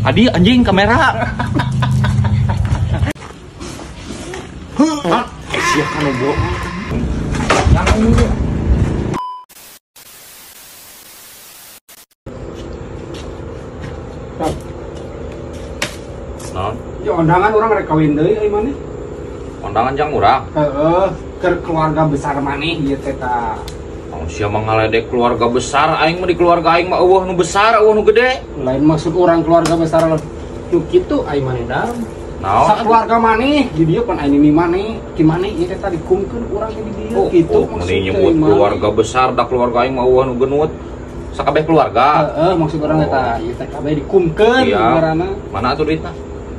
Adi anjing kamera. Hah? Sia kan bohong. Non. Ya undangan orang rek kawin deui euy maneh. Undangan jang urang. Heeh, keur keluarga besar maneh ieu teh tah. Oh, sia mah ngaledek keluarga besar, aing mah di keluarga aing mah eueuh nu besar, eueuh nu gede. Lain maksud orang keluarga besar nu kitu aing maneh dam. Naon? Sakeluarga maneh di dieu pan aing nini maneh, ki maneh ieu teh tadi kumkeun urang teh di dieu kitu. Oh, meni nyebut keluarga besar da keluarga aing mah eueuh nu genut. Sakabeh keluarga. Heeh, maksud urang eta ieu teh kabeh dikumkeun ngaranna. Mana atuh duitna?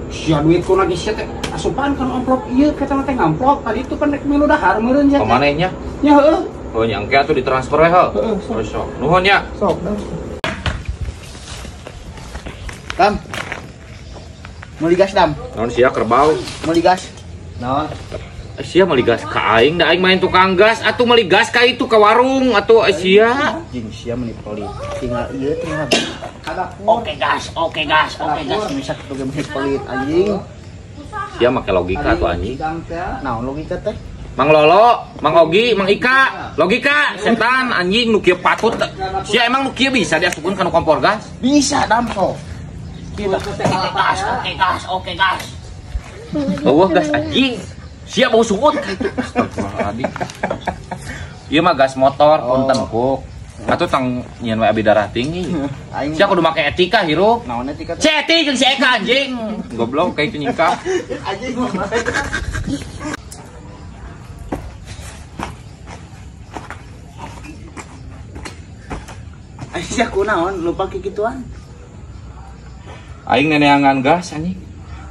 Sia duit ku lagi sia teh asupan kan amplop ieu kita mah teh ngamplop tadi itu pan rek milu dahar meureun sia. Ka manehnya? Nya heueuh. Oh nyangke atuh ditransfer we heuh. Heeh, sok. Nuhun nya. Sok dah. Tam. Meuli gas dam. Naon sia kerbau? Meuli gas. Naon? Sia meuli gas ka aing da aing main tukang gas atuh meuli gas ka itu ka warung atuh sia. Jeung sia meuni pelit. Tinggal ieu teh. Oke gas, oke gas, oke gas bisa kitu ge meuni pelit anjing. Sia make logika atuh anjing. Naon logika teh? Mang Lolo, Mang Ogi, Mang Ika, logika setan anjing nu kieu patut. Sia emang nu kieu bisa diasupkeun kana kompor gas? Bisa dam sok. Kita gas, oke gas, oke gas. Eueuh gas anjing. Sia bau sungut kitu. Astagfirullahaladzim. Ieu mah gas motor punten kuk. Atuh tang nyieun we abi darah tinggi. Sia kudu make etika hirup. Naon etika? Si Eti jeung si Eka anjing. Goblok kayak itu nyingkah. Anjing. Sia kunaon lupa kikituan. Aing neneangan gas anjing.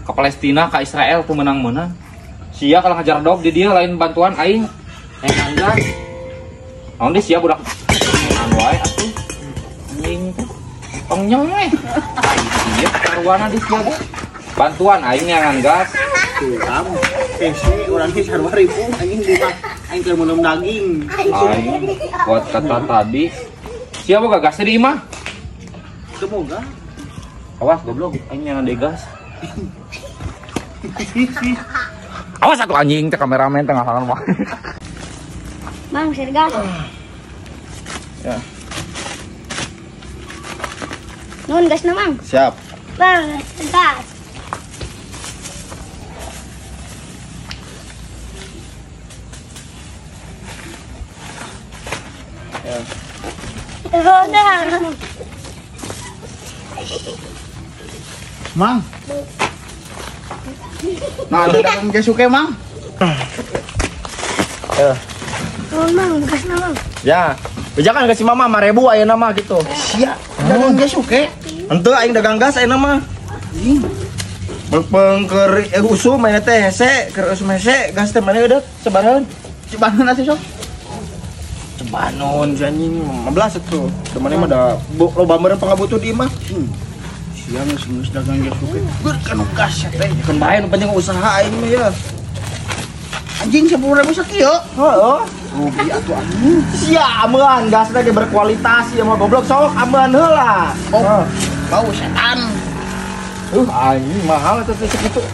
Ka Palestina, ka Israel tuh menang-menang. Sia kalau ngajar dog di dia lain bantuan aing. Neneangan gas. Naon deui sia budak neneangan wae atuh. Anjing teh. Tong nyong we. Sia karuana di sia ge. Bantuan aing neangan gas. Tuh kamu. Hese urang ge sarua ribu anjing di mah aing keur meunum daging. Aing kuat kata tadi. Siapa boga gas di imah? Semoga. Awas goblok, aing nyangan deui gas. Awas atuh anjing teh kameramen tengah halangan mah. Bang, share gas. Ya. Nuhun gasna, Mang. Siap. Bang, gas. Ya. Mang. Nah, ada dagang jasuke, Mang. Eh. Oh, Mang, gasna, Mang. Ya, bejakan ka si Mama 5.000 ayeuna mah gitu. Sia, dagang jasuke. Henteu aing dagang gas ayeuna mah. Anjing. Beupeng keur usum ayeuna teh hese, keur usum hese gas teh maneh eudeuk sabarahan? Cibaneun atuh sok. Cebanon si anjing 15 atuh. Temannya mah da loba meureun pangabutuh di imah. Sia geus geus dagang jasuke. Geur kanu gas teh. Keun bae nu penting usaha aing mah ya. Anjing 10.000 sakieu. Heeh. Rugi atuh anjing. Sia amean gasna ge berkualitas ieu mah goblok sok amean heula. Oh, bau setan. Anjing mahal eta teh sakitu.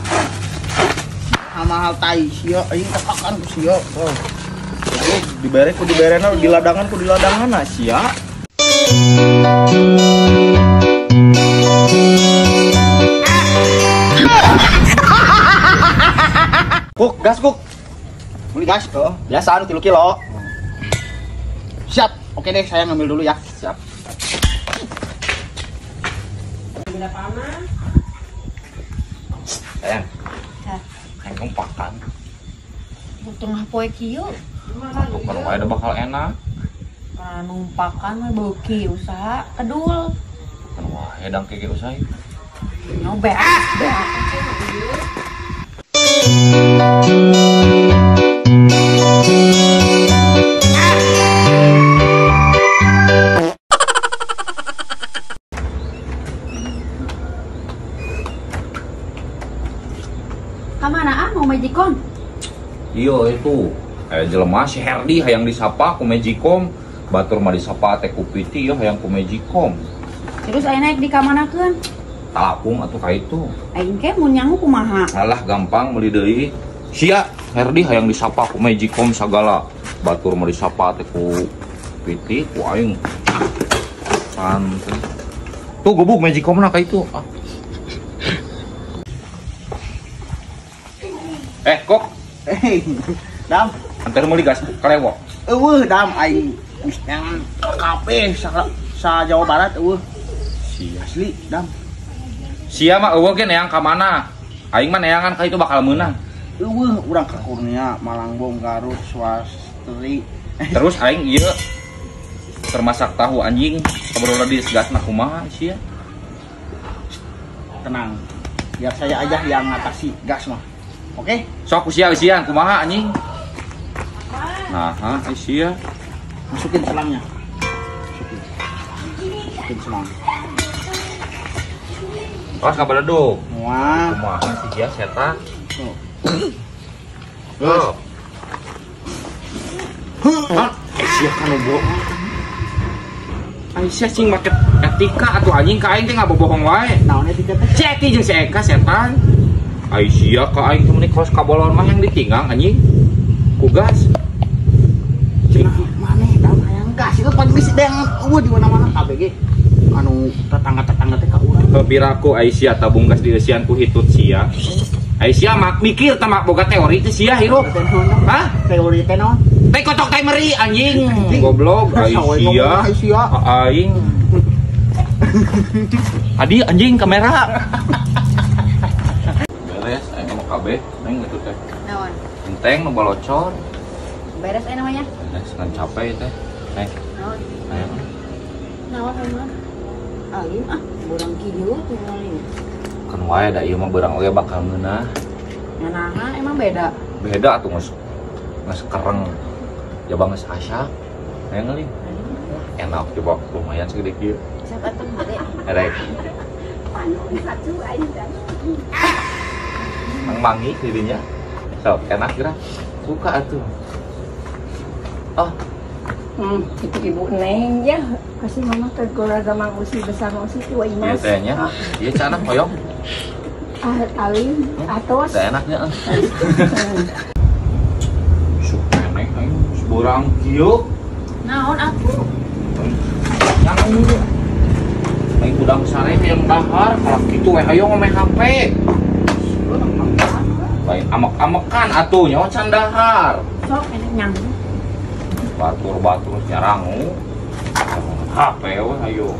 Mahal tai sia aing tekakan ku sia. Oh. Dibere ku diberena di ladangan ku di ladangan nah sia. Kuk, gas kuk. Beli gas oh. Biasa anu 3 kilo. Siap. Oke deh, saya ngambil dulu ya. Siap. Sayang. Hayang numpakan. Tengah poe kieu. Tuh kalau wae bakal enak. Nah, numpakan we beuki usaha kedul. Kan wae dang kege usaha. No beas, beas. Kamana ah mau Magicom? Iya itu. Jelema si Herdi hayang disapa ku Magicom, batur mah disapa teh ku Piti ya hayang ku Magicom. Terus aing naik di kamanakeun? Talapung atuh ka itu. Aing ke mun nyangu kumaha? Alah gampang meuli deui. Sia Herdi hayang disapa ku Magicom sagala. Batur mah disapa teh ku Piti ku aing. Santai. Tuh gubuk Magicom na ka itu. Ah. Kok. Dam, antar meuli gas kalewok. Eueuh dam aing geus nyangan kabeh sa Jawa Barat eueuh. Sia asli dam. Sia mah eueuh ge neang ka mana? Aing mah neangan ka itu bakal meunang. Eueuh urang ka Kurnia, Malangbong, Garut, Swastri. Terus aing ieu termasak tahu anjing kabarona di gasna kumaha sia? Tenang. Biar saya aja yang ngatasi gas mah. Oke? Sok usia-usiaan kumaha anjing? Nah, sia. Masukin selangnya. Masukin selang. Awas kabaledug. Wah. Kumaha sih sia setan? Tuh. Tuh. Hah? Sia kan bohong. Aisyah sing make etika atuh anjing ka aing teh ngabobohong wae. Naon etika teh? Si Eti jeung si Eka setan. Aisyah ka aing teh meuni kos kabolon mah yang ditinggang anjing. Ku gas. Cenah maneh dam hayang gas itu pan geus deang eueuh di mana-mana KBG. Anu tetangga-tetangga teh ka urang. Piraku Aisyah tabung gas dieusian ku hitut sia. Aisyah mak mikir teh mak boga teori teh sia hirup. Hah? Teori teh naon? Teh kotok teh meri anjing. Goblok Aisyah. Aisyah. Aing. Adi anjing kamera. Beres aing mah kabeh neng kitu teh. Naon? Enteng nu balocor. Beres aing namanya. Beres ngan capek teh. Neng. Naon? Ayo. Naon emang? Alim ah, borang kieu tinggalin. Kan wae da ieu mah beurang oge bakal ngeunah. Ngeunah emang beda. Beda atuh geus geus kereng. Jaba geus asak. Hayang ngeuli. Enak coba lumayan segede kieu. Siapa tuh gede? Erek. Mang mangi dirinya. Sok enak geura. Suka atuh. Oh. Itu Ibu Neng ya. Kasih mama ke keluarga Mang Usi besar Mang Usi tua Imas. Iya tehnya. Iya canah hoyong. Alim atos. Teh enaknya. Sok eneh aing seborang kieu. Naon atuh? Yang aing udang sare yang dahar kalau kitu we hoyong ngomeh HP. Lain amek-amekan atuh nyawa can dahar. Sok enak nyang. Batur-batur nyarangu. HP we hayo.